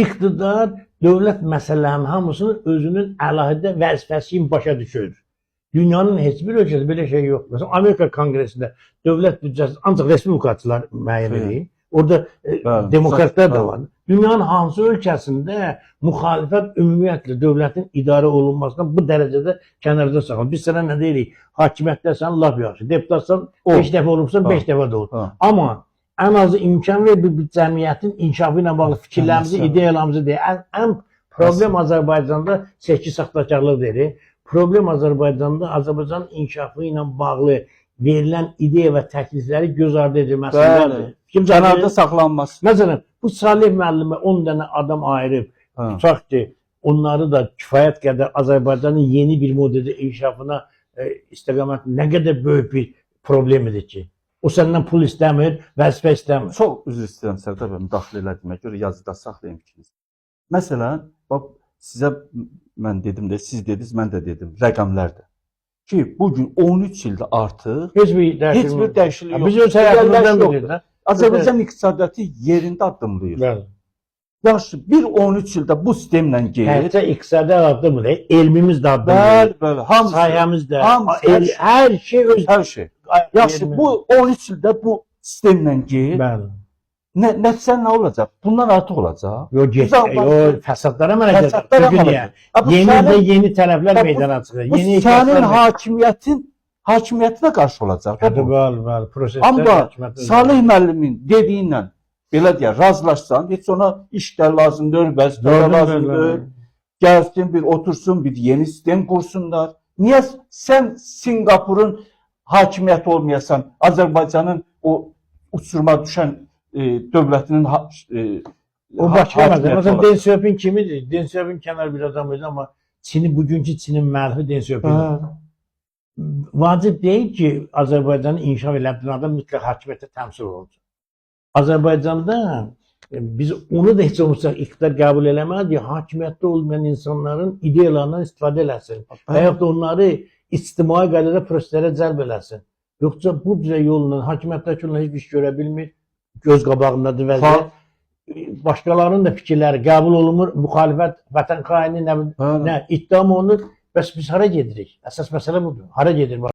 İqtidar dövlət məsələlərinin hamısını özünün əlahida vəzifəsi kimi başa düşür. Dünyanın heç bir ölkəsində belə şey yoxdur. Məsələn, Amerika Konqresində dövlət büdcəsini ancaq respublikaçılar müəyyən Evet. edir. Orada demokratlar da var. Dünyanın hansı ölkəsində müxalifət ümumiyyətlə dövlətin idarə olunmasından bu dərəcədə kənarda saxlanır? Biz sənə nə deyirik? Hakimiyyətdəsən lap yaxşı. Deputatsan 5 dəfə olubsan 5 dəfə də ol. Amma ən azı imkan ver bir cəmiyyətin inkişafı ilə bağlı fikirlərimizi, ideyalarımızı deyə. Ən problem Azərbaycanda seçki saxtakarlıq deyil. Problem Azərbaycanda Azərbaycanın inkişafı ilə bağlı verilən ideya və təklifləri göz ardı edilməsindədir. Kim Kənarda saxlanması. Məsələn, bu Salih müəllimə 10 dənə adam ayırıb, tutaq ki, onları da kifayət qədər Azərbaycanın yeni bir modeldə inkişafına istiqamət nə qədər böyük bir problem idi ki. O səndən pul istəmir, vəzifə istəmir. Çox üzr istəyirəm Sərdar bəy, müdaxilə elədiyimə görə yazıda saxlayım fikrinizi. Məsələn, bax sizə mən dedim də, siz dediniz, mən də dedim, rəqəmlərdə. Ki bu gün 13 ildə artıq Heç bir dəyişiklik heç bir dəyişiklik yoxdur. Biz öz həyatımızdan yoxdur. bilirik. Azərbaycan iqtisadiyyatı yerində addımlayır. Bəli. Yaxşı, bir 13 ildə bu sistemlə gedir. Hətta iqtisadi addımlayır, elmimiz də addımlayır. Bəli, bəli, hamısı. Sahəmiz də, hamısı, hər şey öz hər şey. Yaxşı, bu 13 ildə bu sistemlə gedir. Bəli. Nəticə nə olacaq? Bundan artıq olacaq. Yox, get, yox, fəsadlara mənə gedir. Fəsadlara Çünki mənə niyə? gedir. Yeni də yeni tələblər Bu- meydana çıxır. Bu Yeni sənin etirazlar hakimiyyətinə qarşı olacaq. Bəli, bəli, bəli, proseslər Amma hökumət- Salih müəllimin dediyinlə belə deyək, razılaşsan, heç ona iş də lazım deyil, vəzifə də Gördüm, lazım bəli, deyil. bəli. Gəlsin bir otursun, bir yeni sistem qursunlar. Niyə sən Sinqapurun hakimiyyəti olmayasan, Azərbaycanın o uçuruma düşən dövlətinin O başqa məsələ. hakimiyyəti Məsələn, olacaq? Deng Xiaoping kimidir? Deng Xiaoping kənar bir adam idi, amma Çini bugünkü Çinin müəllifi Deng Xiaoping. Vacib deyil ki, Azərbaycanı inkişaf elətdirən adam mütləq hakimiyyətdə təmsil olunsun. Azərbaycanda biz onu da heç olmasa iqtidar qəbul eləməlidir. Hakimiyyətdə olmayan insanların ideyalarından istifadə eləsin. Və yaxud da onları ictimai qaydada proseslərə cəlb eləsin. Yoxsa bu cür yolla hakimiyyətdəki yolla heç bir iş görə bilmir. Göz qabağındadır vəziyyət. Başqalarının da fikirləri qəbul olunmur. Müxalifət, vətən xaini nə, nə ittiham olunur. Bəs biz hara gedirik? Əsas məsələ budur. Hara gedir?